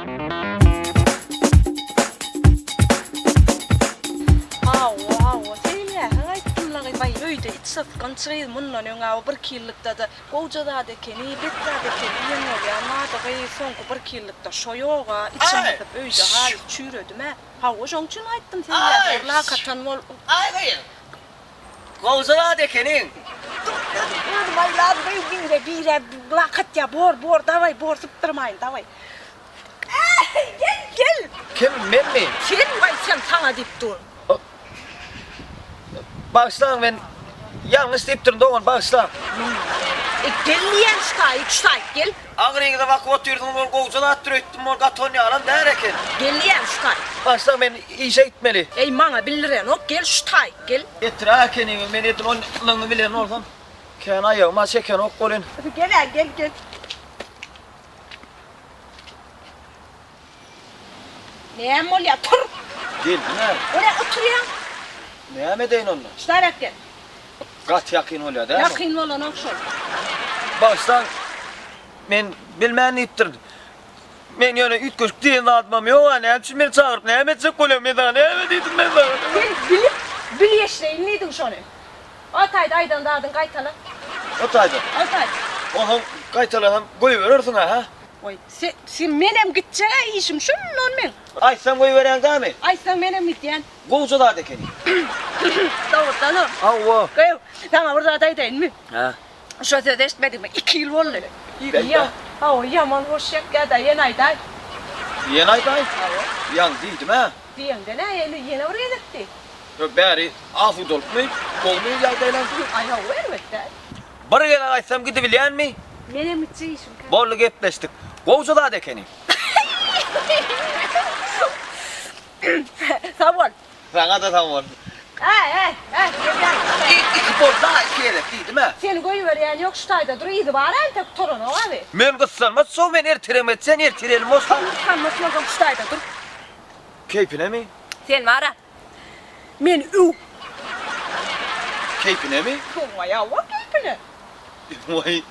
Hawa, hawa, seýilgähe gaýtdym-la gyz. Baý, öýde içgysgynç gyz, mundan öň-ä o birki ýyllykda-da gowja zat ekeni, bet zat ekeni diýen bolýan bardy gyz, soňky birki ýyllykda şo ýog-a, içim gysyp öýde halys çüýredim-ä. Hawa, şoň üçin gaýtdym seýilgähe, bir lakatan bol. Aý gyz, gowja zat ekeniň. Dur, özüm, özüm aýlan gyz, bire, bire lak atýa, bor, bor, dawaý, bor, sypdyrmaýyn, dawaý. Äý, gel, gel! Kim, menmi? Sen, waý, sen, saňa diýip dur. Bagyşlaň, men ýalňyş diýipdirin, dogan, bagyşlaň. E, gel diýýän şu taýyk, şu taýyk, gel. Agyryňyza bakyp otyrsyňyz, ol gowja zatdyr öýtdüm, ol gaty onýalam däl eken. Gel diýýän şu taýyk. Bagyşlaň, men işe gitmeli. Eý, maňa bildirenok, gel şu taýyk, gel. Eträk ekeniňiz, men edil onlygyny bilen bolsam, kän aýagyma çekenok welin. Gel-ä, gel, gel. Näme bolýar? Tur! Geldim-ä. Bolýar, oturýaň. Näme edeýin onda? Ştarak gel. Gaty ýakyn bolýar dälmi? Ýakyn bolanok şol. Bagyşlaň, men bilmän diýipdirin. Men ýöne üýtgeşik diýen zadymam ýog-a, näme üçin meni çagyryp näme etjek bolýaň? Men saňa näme diýdim men saňa? Sen bilip, bilgeşleýin diýdiň şony. O taýda aýdan zadyňy gaýtala. O taýda? O taýda. Onsoň gaýtalasam goýberersiň-ä, hä? Goý, se, se, menem gitjeg-ä işim şundan meň. Aýtsaň goýberýäň dämi? Aýtsaň menem gidýän. Gowja zat ekeni. Dogrudanam. Hawa. Gyýw, saňa bir zat aýdaýynmy? Hä? Şo sözi eşitmedigime iki ýyl boldy. Ýa. Hawa, ýaman hoş ýakýa-da, ýene aýdaý. Ýene aýdaý? Hawa. Ýaňy diýdim-ä. Diýeňde nä, ýene, ýene bir gezek diý. Ýok, bäri asudalykmy, gowumy ýagdaýlaň? Aý, hawa, erbet däl. Bir gezek aýtsam gidibilýänmi? Menem gitjek işim kän. Boldy gepleşdik. Gowja zat ekeni. Sag bol. Saňa-da sag bol. Äý, äý, äý, gelýän. Iki boldy-a, iki gezek diýdim-ä. Seni goýberýän ýok, şu taýda dur, yzy bar-a entek gutaranok abi. Men gyssanmaç soň men ertirem etsen ertir elim boş. Sen gyssanmaç bolsaň şu taýda dur. Keýpinemi? Sen bar-a. Meni öw. Keýpinemi? Waý, hawa, keýpine. Waý.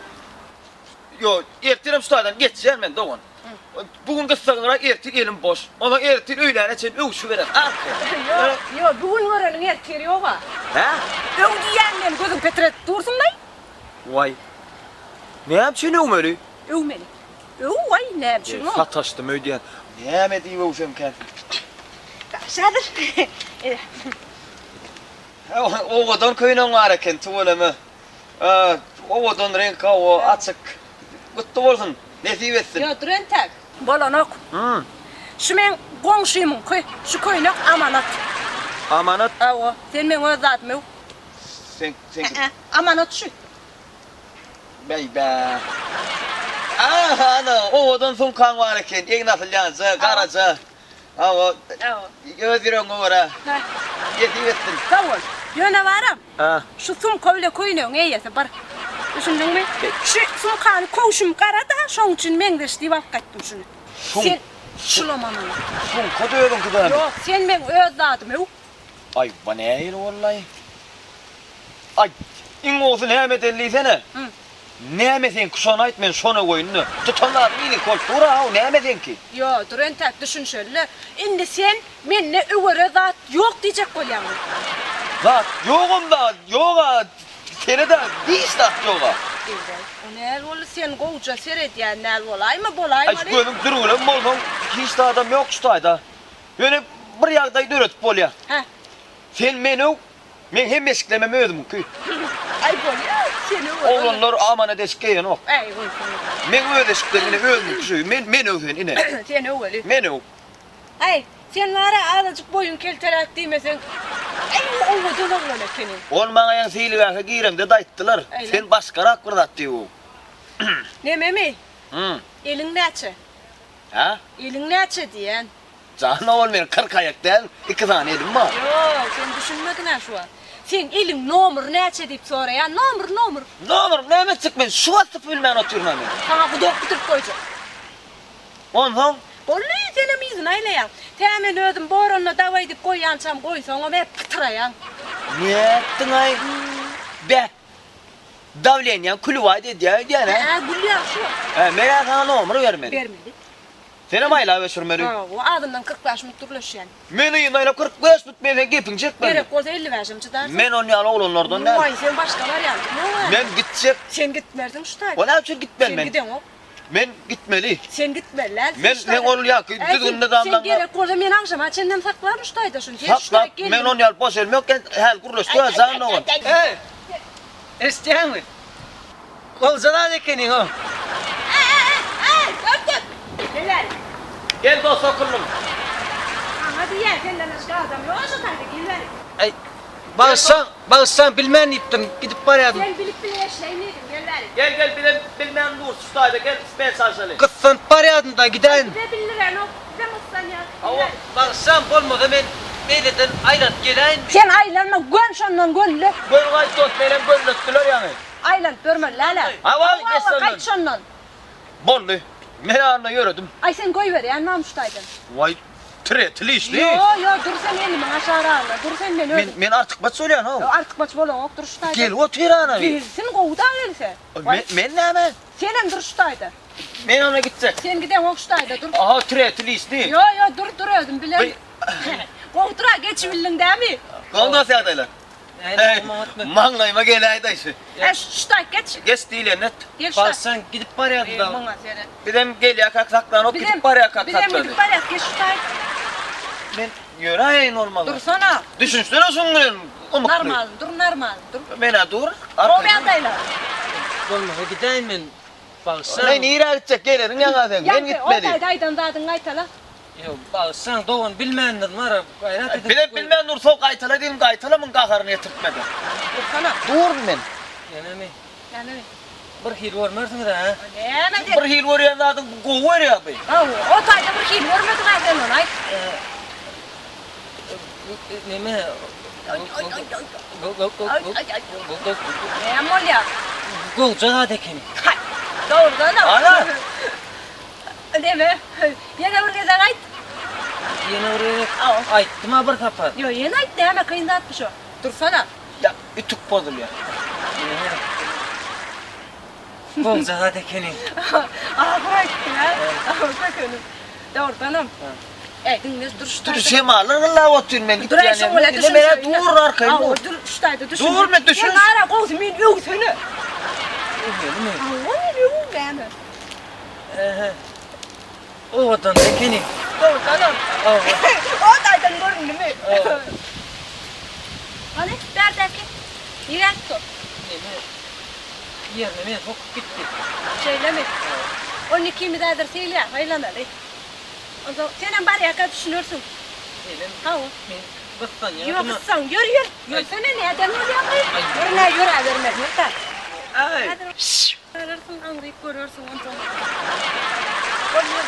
Ýok, ertirem şu taýdan geçýän men, dogan. Bu gün gyssagyňrak ertir elim boş. Onsoň ertir öýläne çenli öwşübereris arkaýyn. Ýok, ýok, bu gün göreniň ertir ýog-a. Hä? Öw diýýän men, gözüň petredip dursuň-laý. Waý. Näme üçin öwmeli? Öw meni. Öw, waý, näme üçin o? Sataşdym öýdýän. Näme diýip öwsemkäm? Şadyr. Owadan köýnegiň bar eken, tüweleme. Owadan reňk hawa, açyk. Gutly bolsun, nesip etsin. Ýok, dur entäk. Bolanok. Şu meň goňşymyňky. Şu köýnek amanat. Amanat? Hawa, sen meň öz zadymy öw. Sen, sen. Ä-ä, amanat şu. Bäý-bä. Aha, ana, owadan sumkaň bar eken, egin asylýanja, garaja. Hawa, öz ýüregiňe görä. Nesip etsin. Sag bol. Ýöne baram, şu sumka bile köýnegiň eýesi bir. Düşündiňmi? Şu sumkany köwşüm gara-da, şoň üçin meňzeş diýip alyp gaýtdym şuny. Sen şulam amanat. Sumka-da özüňki dämi? Ýok, sen meň öz zadym öw. Aý, bu nähili boldy-aý? Aý, iň gowusy näme edeli diýsene? Näme seňki şony aýt men şony goýun-da. Tutan zadym iliňki bolup dur-a, näme seňki? Ýo, dur entäk düşünşeli-le. Indi sen mende öwere zat ýok diýjek bolýaňmy? Zat ýogam zat ýog-a, sene-de hiç zat ýog-a. Eý-waý, o näl boldy, sen gowja seredýän däl bolaýma, bolaýmaly. Aý, şu gözüň dürgülem bolsaň hiç zadam ýok şu taýda. Ýöne bir ýagdaý döredip bolýar. Hä. Sen meni öw, Meň hemme eşiklemem özümiňki. Aý bolýa, seni öwer. Oglanlar amanat eşik geýenok. Äý goýsana. Meň öz eşiklerim ine özümiňki şu. Men men öw sen ine. Seni öweli. Men öw. Äý, sen bara azajyk boýuň kelteräk diýmeseň, äý owadan oglan ekeniň. Ony maňa ýaňy seýilgähe giremde-de aýtdylar. Sen başgarak bir zat diýip. Nememi? Eliň näçe? Hä? Eliň näçe diýýän? Jan ogul men 40 aýak däl, iki sany elim bar. Ýok, sen düşünmediň-ä şu wagt. Seň eliň nomury näçe diýip soraýan, nomur, nomur. Nomurymy näme etjek men, şu wagt tapyp bilmän otyryn-a men. Saňa gudok bitirip goýjak. Onsoň? Boldy, senem yzyna aýlaýaň. Tä men özüm boranda dawaý diýip goýýançam goýsaňam hep pytyraýaň. Nätdiň-aý? Beh! Dawleniýaň külübaýt edýä öýdýän-ä? Hä, gülýäň şu wagt. Hä, men-ä saňa nomur bermeli. Bermeli. Senem aýlap öçürmeli. Hawa, azyndan 45 minut gürleşýän. Men yzyna aýlap 45 minut men seň gepiňi çekmerin. Gerek bolsa 55-em çydarsyň. Men on ýaly oglanlardan däl. Waý, sen başga wariantyň ýok-a. Men gitjek. Sen gitmersiň şu taýda. O näme üçin gitmeli men? Sen gideňok. Men gitmeli. Sen gitmeli däl. Men sen ol ýaky düzgün nyzamdan. Sen gerek bolsa men agşama çenlem saklaryn şu taýda şuny. Sen şu Sakla. Men on ýaly boş elim ýok. Gel häzir gürleşdik ha jan dogan. Eý! Eşitýäňmi? Golja zat ekeniň-ow. Eý, döp-döp! Gel bäri. Gel dost okullym. Saňa diýýän, senden başga adam ýok şu taýda, gel bäri. Eý, bagyşlaň, bagyşlaň, bilmän diýipdim, gidip barýardym. Sen bilip bile eşleýin diýdim, gel bäri. Gel gel bizem bilmän durus şu taýda, gel men çalşaly. Gyssanyp barýardym-da, gidäýin. Bize bildirenok, bizem gyssanýas. Hawa. Bagyşlaň, bolmasa men beýleden aýlanyp geläýinmi? Sen aýlanma, gön şondan gönle. Gön gaýt dost, menem gönletdiler ýaňy. Aýlanyp görmeli däl-ä. Hawa, Hawa, geç şondan. gaýt şondan. Boldy. Men anda ýöredim. Aý, sen goýberýän mamşy taýdan. Waý, tire işli. Ýo, ýo, dur sen elimiň aşagyragynda, dur sen men Men özüm. men artykmaç bolýan-ow. Ýo, artykmaç bolaňok, dur şu taýdan. Gelip otyr ana bir. Gelsin, gowy-da gelse. Men men näme? Senem dur şu taýda. Men ona gitjek. Sen gideňok şu taýda, dur. Aha, tire işli. Ýo, ýo, dur, dur özüm bilen. By. Gowy dur-a, geçibildiň dämi? Gowy dost ýagdaýlar. Näme oňatmy? Maňlaýyma geläýdi şu. Ä, şu taýda geç. Geç diýlen et. Gel şu taýda. Barsaň gidip barýardy da. Muňa seret. Bizem gelýärkäk saklanok gidip barýarkak Bizem saklady. gidip barýas, geç şu taýda. Men ýöräýeýin bolmasa. Dursana. Düşünsene şuň bilen ymykly. Normal, dur normal, dur. Men-ä dur. Gowy ýagdaýlar. Bolmasa gidäýin men. Bagyşlaň. Men nirä gitjek geleriň ýaňa sen. Men Ýaňky o gitmeli. taýda aýdan zadyňy gaýtala. Ýok, bagyşlaň dogan bilmändir mara gaýrat edip. Bizem bilmän dursak gaýtala diýdim gaýtala muň gaharyny getirtmedi. Dursana. Durun men. Nämemi? Nämemi? Bir hili görmersiňiz hä? Näme diýip? Bir hili görýän zadyň bu gowy görýär bu. Hawa, o taýda bir hili görmedik-ä sen ony aýt. Neme? Näme bolýar? Gowja zat ekeni. Haý, dogrudanam. Ana! Neme? Ýene bir gezek aýt. Ýene bir gezek aýtdym-a bir sapar. Ýok, ýene aýt, näme kyn zatmy şo? Dursana. Ýa, ütük bozulýar. Gowja zat ekeni. Ahyr aýtdyň-a. Kökenim. Dogrudanam. Äý, diňle, dur şu Dur, taýda. şemallar gyllap otyryn men Dur, äý, gitýän şoň bilen ýerim. düşün. Ine, men-ä dur arkaýyn dur. Dur, şu taýda düşün. Dur, men düşün. Sen gara, gowusy meni öwsene. Öwmelimi? Hawa, meni öw, näme? Ehe. Owadan ekeni. Dogrudanam. Hawa. O taýdan göründimi? Hany, bärdäki. Nirä gitdi ol? Neme? Ýerine meni sokup gitdi. Şeýlemi? Onda ikimiz häzir seýilgähe aýlanaly. Onsoň senem barýarka düşünersiň. Şeýlemi? Hawa. Men gyssanýardym. Ýok, gyssan. Ýör, ýör. Ýörsene, näden bolýar gyz? Ýör, nä ýöräbermeli, ýör-dä. Aý. Häzir Görersiň, aňryk görersiň onsoň. Bol ýör.